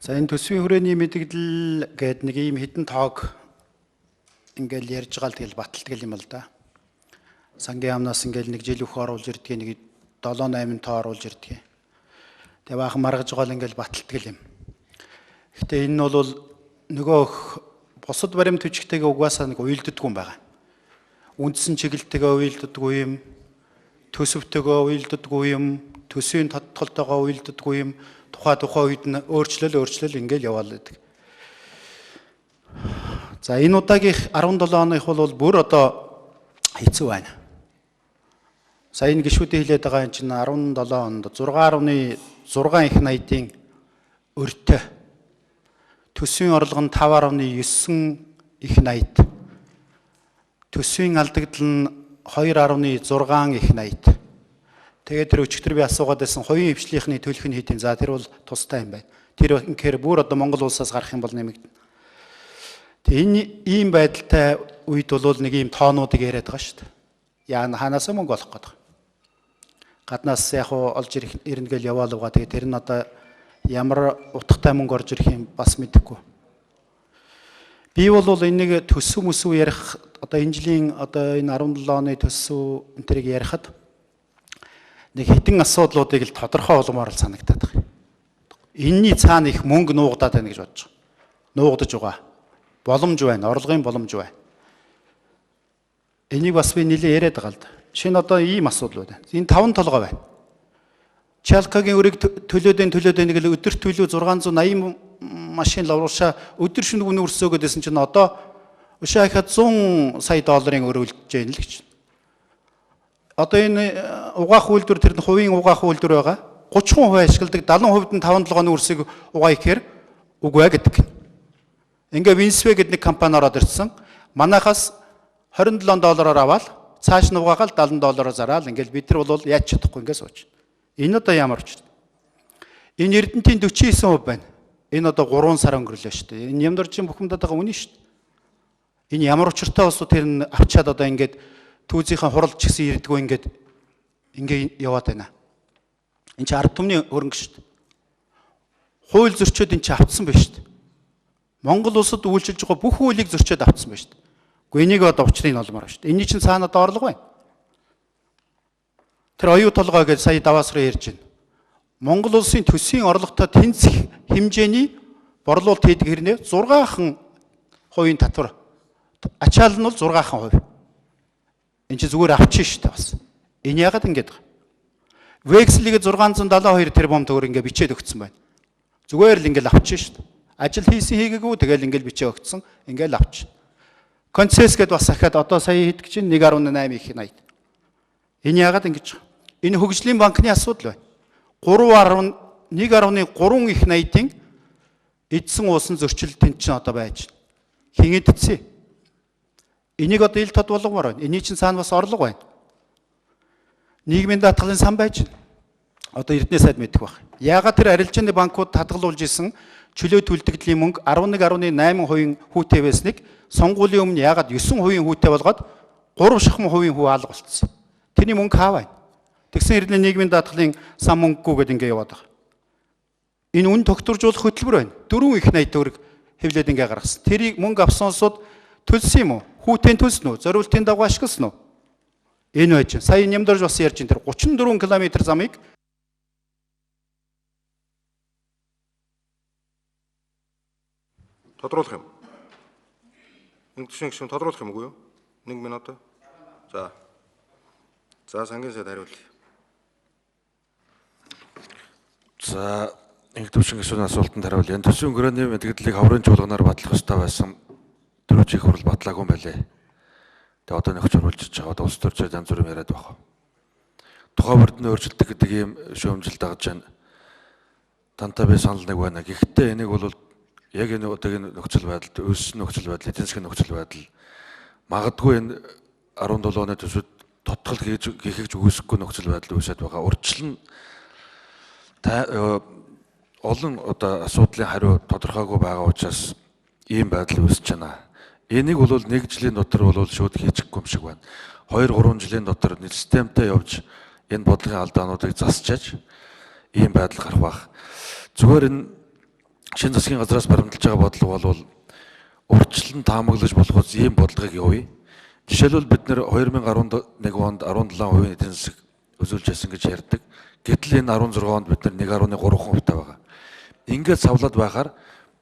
За, энэ төсвийн хүрээний мэдэгдэл гээд нэг ийм хідэн тоог ингээл ярьж байгаа л тэгэл баталдаг юм л да. Сангийн яамнаас ингээл нэг жил өхөө оруулж ирдгийг, нэг 7 8 тоо оруулж ирдгийг. Тэгээ баахан маргаж байгаа л ингээл баталдаг юм. Гэхдээ энэ нь бол нөгөө бусад баримт бичгтэйгээ угаасаа нэг уялддаггүй юм байгаа. Үндсэн чиглэлтэйгээ уялддаггүй юм, төсөвтэйгээ уялддаггүй юм, төсвийн тодтолтойгоо уялддаггүй юм. Тухай үед нь өөрчлөл ингээл яваал байдаг. За, энэ удаагийнх 17 оных бол бүр одоо хэцүү байна. Сая энэ гишүүдийн хэлээд байгаа юм чинь 17 онд 6.6 их 80-ийн өртөө төсвийн орлого нь 5.9 их 80, төсвийн алдагдал нь 2.6 их 80. Тэгээд тэр өчигдөр би асуугаад байсан хувийн хвшлийнхний төлөх нь хэд юм. За, тэр бол тустай юм байна. Тэр инхээр бүр одоо Монгол улсаас гарах юм бол нэмэгдэнэ. Тэгээ энэ ийм байдалтай үед бол нэг ийм тоонуудыг яриад байгаа шүү дээ. Яа, хаанаас мөнгө олох гээд байгаа. Гаднаас яг уу олж ирнэ гэл яваал угаа. Тэгээ тэр нь одоо ямар утгатай мөнгө орж ирэх юм бас мэдэхгүй. Би бол энэ нэг төсөв мөсөв ярих, одоо энэ жилийн одоо энэ 17 оны төсөв энэ тэрийг ярихад нэг хитэн асуудлуудыг л тодорхой болгомоор л санагдаад байгаа. Энийний цаана их мөнгө нуугдаад байна гэж бодож байгаа. Нуугдаж байгаа. Боломж байна, орлогын боломж байна. Энийг бас би нэлээд яриад байгаа л да. Шинэ одоо ийм асуудал байна. Энэ таван толгой байна. Чалкагийн өрийг төлөөд энэ гэл өдөрт төлөө 680 машин лавруулшаа өдөр шөнө үнэ өрсөөгөөд байсан чинь одоо өшөө ахаад 100 сая долларын өрөө үлдэж байна л гэж. Одоо энэ угаах үйлдвэр, тэр нь хувийн угаах үйлдвэр байгаа. 30% ашигладаг, 70% нь 5 толгойн үрсийг угаая гэхээр үгүй ээ гэдэг. Ингээ Винсвэ гэдэг нэг компани ороод ирсэн. Манайхаас 27 доллараар аваад цааш нь угаагаал 70 доллараар зараал ингээл бид нар бол яаж чадахгүй ингээ сууж. Энэ одоо ямар учир? Энэ Эрдэнтийн 49% байна. Энэ одоо 3 сар өнгөрлөө шүү дээ. Энэ Нямдарчин бухимдаад байгаа үнэ шүү дээ. Энэ ямар учиртай улсууд тэр нь авчаад одоо ингээд түүзийнхээ хуралд ч гэсэн ирдгүү ингээд ингээ яваад байна. Энэ чи ард түмний хөрөнгө шүү дээ. Хууль зөрчөөд энэ чи автсан байна шүү дээ. Монгол улсад үйлчилж байгаа бүх хуулийг зөрчөөд автсан байна шүү дээ. Гэхдээ энийг одоо учрыг нь олмоор байна шүү дээ. Энийний чинь цаана одоо орлого байна. Тэр оюу толгой гэж сая даваас руу ярьж байна. Монгол улсын төсвийн орлоготой тэнцэх хэмжээний борлуулалт хийдэг хэрнээ 6% татвар. Ачаал нь бол 6%. Энд чинь зүгээр авчин шүү дээ бас. Энэ яагаад ингэж байгаа? Векселийг 672 тэрбум төгрөг ингээ бичээд өгсөн байна. Зүгээр л ингээл авчин шүү дээ. Ажил хийсэн хийгээгүй тэгэл ингээл бичээ өгсөн. Ингээл авчин. Концесс гэдээ бас ахаад одоо сая хэд гэж 1.8 их 80. Энэ яагаад ингэж байгаа? Энэ хөгжлийн банкны асуудал байна. 3.1.3 их 80-ийн эдсэн уусан зөрчил тэнд чинь одоо байж байна. Хин эдсэн? Энийг одоо ил тод болгомоор байна. Эний чинь цаана бас орлого байна. Нийгмийн даатгалын сан байж байна. Одоо Эрдэнэ сайд мэдэх байх. Яагаад тэр арилжааны банкуд хадгалуулж исэн чөлөө төлдөгдлийн мөнгө 11.8% хүүтэй байсныг сонгуулийн өмнө яагаад 9% хүүтэй болгоод 3 шахам хувийн хүү алга болцсон. Тэрний мөнгө хаа байна? Тэгсэн хэрнээ нийгмийн даатгалын сан мөнгөгүй гэдээ ингээ яваад байгаа. Энэ үн тогтворжуулах хөтөлбөр байна. 4 их 80 төгрөг хэвлээд ингээ гаргасан. Тэрийг мөнгө авсан улсууд төлсөн юм уу? Хүүтэй төлсөн үү? Зориултын дагуу ашигласан уу? Энэ байж. Сая Нямдарж бас ярьж энэ тэр 34 км замыг тодруулах юм. Нэг төшин гишүүн тодруулах юм уу юу? 1 минут. За. За, сангийн сайд хариулъя. За, инх төвшин гишүүний асуултанд хариулъя. Энэ төсвийн гөрөөний мэдгдлийг ховрын чуулганаар батлах ёстой байсан. Түрүүч их хурл батлаагүй юм байлээ. Тэгээ одоо нөхч оруулж байгаа. Одоо улс төрчид янз бүрийн яриад байх. Тухайн бүрд нь өөрчлөлт гэдэг ийм шүүмжил дагаж байна. Тантай би санал нэг байна. Гэхдээ энийг бол яг энэ удаагийн нөхцөл байдалд, өссөн нөхцөл байдал, эдийн засгийн нөхцөл байдал магадгүй энэ 17 оны төсвөд тодтгол хийж гэхэгч үүсэхгүй нөхцөл байдал үүсээд байгаа. Урьдчилан олон одоо асуудлын хариу тодорхойгүй байгаа учраас ийм байдал үүсэж байна. Энийг бол нэг жилийн дотор бол шууд хийчихгүй юм шиг байна. 2 3 жилийн дотор нэг системтэй явж энэ бодлогын алдаануудыг засчааж ийм байдал гарах байх. Зүгээр энэ шинэ засгийн газраас баримталж байгаа бодлого бол урьдчилан таамаглаж болох үс ийм бодлогыг явуулъя. Жишээлбэл бид нэр 2011 онд 17% эдийн засаг өзүүлж ясан гэж ярьдаг. Гэтэл энэ 16 онд бид нар 1.3% та байгаа. Ингээд савлаад байхаар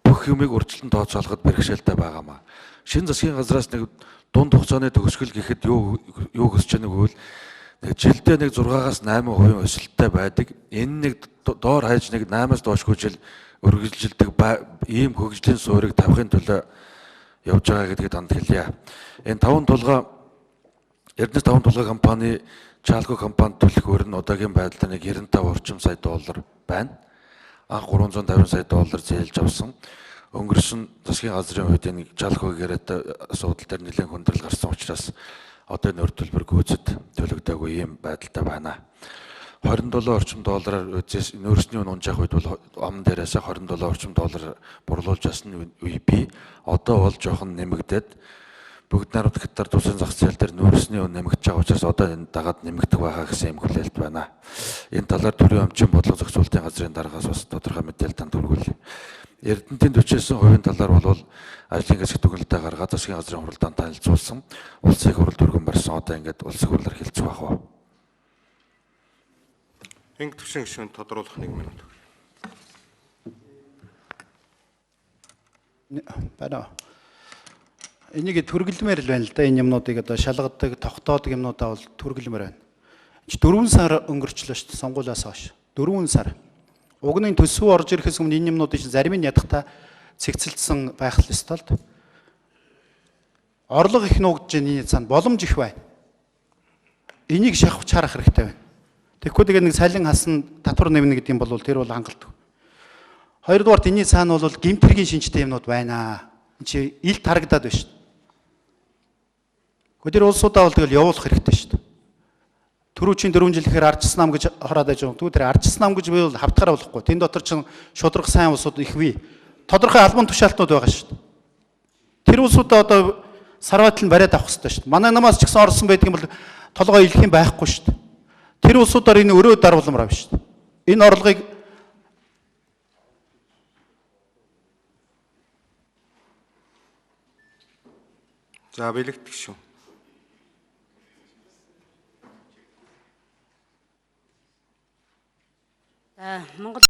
бүх юмыг урьдчилан тооцоолоход бэрхшээлтэй байгаамаа. Шинэ засгийн газраас нэг дунд хугацааны төгсгөл гэхэд юу хүсэж байгааг гэвэл нэг жилдээ нэг 6-аас 8% өсөлттэй байдаг. Энэ нэг доор хаяж нэг 8-аас доошгүй жил өргөжлөлдөг ийм хөгжлийн суурийг тавихын төлөө явж байгаа гэдгийг танд хэлье. Энэ 5 тулгаа Эрдэнэс 5 тулгаа компани Чалко компанид төлөх өр нь одоогийн байдлаар нэг 95 орчим сая доллар байна. Анх 350 сая доллар зээлж авсан. Өнгөрсөн засгийн газрын үед энэ Чалкогийн яриатай асуудал дээр нэлээд хүндрэл гарсан учраас одоо энэ өр төлбөр гүйцэд төлөгдөөгүй ийм байдалтай байна. 27 орчим доллараар үзээс нөөцний үн унжаах үед бол ом дээрээс 27 орчим доллар бурлуулж авсан үе бий. Одоо бол жоохон нэмэгдээд бүгд найрамдах гектар тусын зах зээл дээр нөөцний үн нэмэгдэж байгаа учраас одоо энэ дагаад нэмэгдэх байхаа гэсэн юм хүлээлт байна. Энэ талаар төрийн өмчийн бодлого зохицуулалтын газрын дараагаас бас тодорхой мэдээлэл танд хүргүүлье. Эрдэнтийн 49% талаар бол ажлын хэсэг дүгнэлтээ гаргаад засгийн газрын хуралдаанд танилцуулсан. Улсын их хурал дөргөн барьсан. Одоо ингээд улсын хурлаар хэлцэх байх уу? Инг төвшин гишүүн тодруулах 1 минут. Байна. Энийг түргэлмээр л байна л да. Энэ юмнуудыг одоо шалгадаг, тогтоодог юмнуудаа бол түргэлмээр байна. Энд 4 сар өнгөрчлөө шүү дээ сонгуулиас хойш. 4 сар. Уг нь төсөв орж ирэхээс өмнө энэ юмнуудын чинь зарим нь ядахта цэгцэлдсэн байх л ёстой л. Орлого их нуугдж энэ цаана боломж их байна. Энийг шахавч харах хэрэгтэй байна. Тэгэхгүй тэгээ нэг салин хасан татвар нэмнэ гэдэг юм бол тэр бол хангалтгүй. Хоёрдугаарт энэний цаана бол гэмтэргийн шинжтэй юмнууд байна. Энд чи илт харагдаад байна шүү дээ. Тэр улсуудаа бол тэгэл явуулах хэрэгтэй шүү дээ. Түрүүчийн 4 жил ихээр ардчсан нам гэж хороод байж байгаа. Тэр ардчсан нам гэж би бол хавтгаараа болохгүй. Тэн дотор чинь шударга сайн улсууд их бий. Тодорхой албан тушаалтнууд байгаа шүү дээ. Тэр улсуудаа одоо сарвайтал нь бариад авах хэрэгтэй шүү дээ. Манай намаас ч гэсэн орсон байдаг юм бол толгой илэх юм байхгүй шүү дээ. Тэр улсуудаар энэ өрөө дарууламар авна шүү дээ. Энэ орлогыг за бэлэгдэх шүү. За Монгол